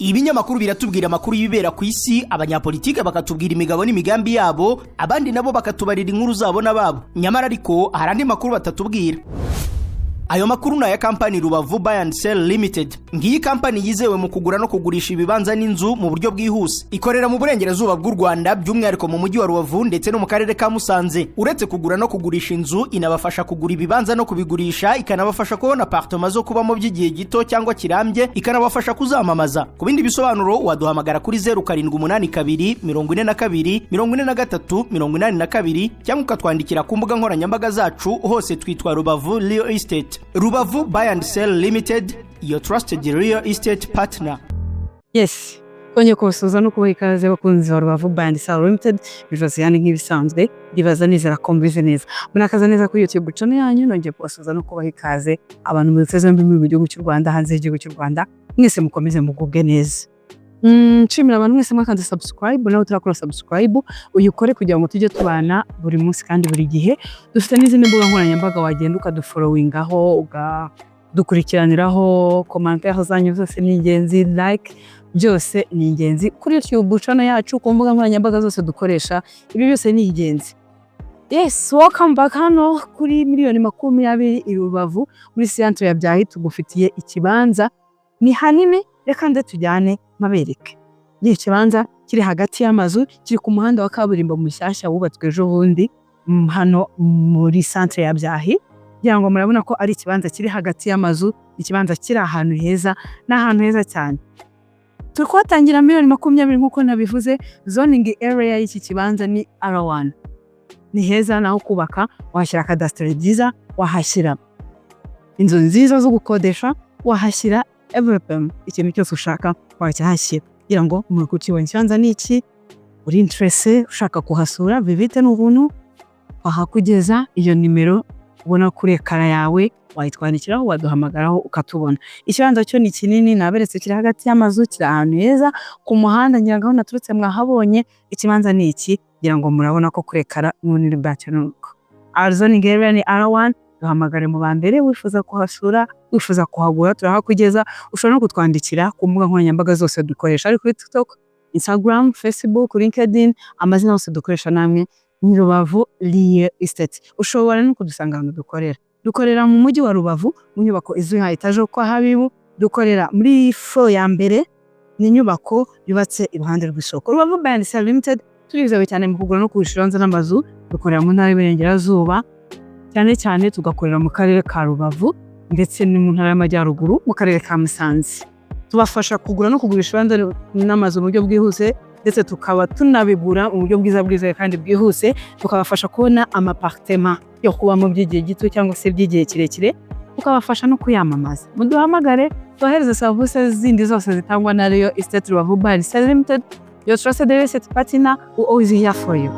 Ibinyamakuru biratubwira amakuru y'ibibera ku isi, abanyapolitike bakatubwira imigabo n'imigambi yabo, abandi nabo bakatubarira inkuru zabo n'ababo. Nyamara ariko hari andi makuru batatubwira. Ayo makuru ni aya kampani Rubavu Buy and Sell Limited. Ngiyi kampani yizewe mu kugura no kugurisha ibibanza n'inzu mu buryo bwihuse. Ikorera mu burengerazuba bw'u Rwanda, by'umwihariko mu mujyi wa Rubavu ndetse no mu karere ka Musanze. Uretse kugura no kugurisha inzu, inabafasha kugura ibibanza no kubigurisha, ikanabafasha kubona appartement zo kubamo by'igihe gito cyangwa kirambye, ikanabafasha kuzamamaza. Ku bindi bisobanuro waduhamagara kuri 0782 42 43 82, cyangwa ukatwandikira ku mbuga nkoranyambaga zacu. Hose twitwa Rubavu Real Estate. Rubavu Buy and Sell Limited, your trusted real estate partner. Yes, twongeye kubasuhuza no kubaha ikaze, abakunzi ba Rubavu Buy and Sell Limited. Josiane nk'ibisanzwe, ndibaza nizera ko mbize neza. Murakaza neza kuri YouTube channel yanyu. Nongeye kubasuhuza no kubaha ikaze abantu muteze yombi mu gihugu cy'u Rwanda, hanze y'igihugu cy'u Rwanda, mwese mukomeze mugubwe neza. Nshimira abantu mwese mwakanze subscribe. Nawe turakora subscribe, uyikore kugira ngo tujye tubana buri munsi kandi buri gihe. Dufite n'izindi mbuga nkoranyambaga wagenda ukadufollowingaho, ukadukurikiraniraho. Commentaire zanyu zose ni ingenzi, like byose ni ingenzi kuri YouTube channel yacu, ku mbuga nkoranyambaga zose dukoresha, ibi byose ni ingenzi. Yes, welcome back. Hano kuri miliyoni 20 i Rubavu muri centre ya Byahi tugufitiye ikibanza. Ni hanini, reka nze tujyane mabereke. Ni ikibanza kiri hagati y'amazu, kiri ku muhanda wa kaburimbo mushyashya wubatswe ejo bundi hano muri centre ya Byahi. Kugira ngo murabona ko ari ikibanza kiri hagati y'amazu, ikibanza kiri ahantu heza, ni ahantu heza cyane. Turi kuhatangira miliyoni 20 nk'uko nabivuze. Zoning area y'iki kibanza ni R1. Ni heza naho kubaka, wahashyira cadastre byiza, wahashyira inzu nziza zo gukodesha, wahashyira everything, ikintu cyose ushaka wacyahashyira. Kugira ngo muri kukibona, ikibanza ni iki, uri intéressé, ushaka kuhasura, visite ni ubuntu, wahakugeza. Iyo nimero ubona kuri écran yawe wayitwandikiraho, waduhamagaraho ukatubona. Ikibanza cyo ni kinini, naberetse, kiri hagati y'amazu, kiri ahantu heza ku muhanda. Ngira ngo aho naturutse mwahabonye. Ikibanza ni iki, ngira ngo murabona ko kuri écran n'ubunini bwacyo ni uko. Zoning area ni R1. Duhamagare mu ba mbere wifuza kuhasura, wifuza kuhagura, turahakugeza. Ushobora no kutwandikira ku mbuga nkoranyambaga zose dukoresha, ari kuri TikTok, Instagram, Facebook, LinkedIn, amazina yose dukoresha namwe ni Rubavu Real Estate. Ushobora no kudusanga ahantu dukorera. Dukorera mu mujyi wa Rubavu mu nyubako izwi nka etaje kwa Habibu. Dukorera muri floor ya mbere, ni inyubako yubatse iruhande rw'isoko. Rubavu Buy and Sell Limited turizewe cyane mu kugura no kugurisha ibibanza n'amazu. Dukorera mu ntara y'Iburengerazuba, cyane cyane tugakorera mu karere ka Rubavu ndetse no mu ntara y'Amajyaruguru mu karere ka Musanze. Tubafasha kugura no kugurisha ibibanza n'amazu mu buryo bwihuse, ndetse tukaba tunabigura mu buryo bwiza bwizewe kandi bwihuse, tukabafasha kubona ama appartement yo kubamo by'igihe gito cyangwa se by'igihe kirekire, tukabafasha no kuyamamaza. Muduhamagare tubahereze serivisi zindi zose zitangwa na Real Estate. Rubavu Buy and Sell Limited, your trusted real estate partner, we always here for you.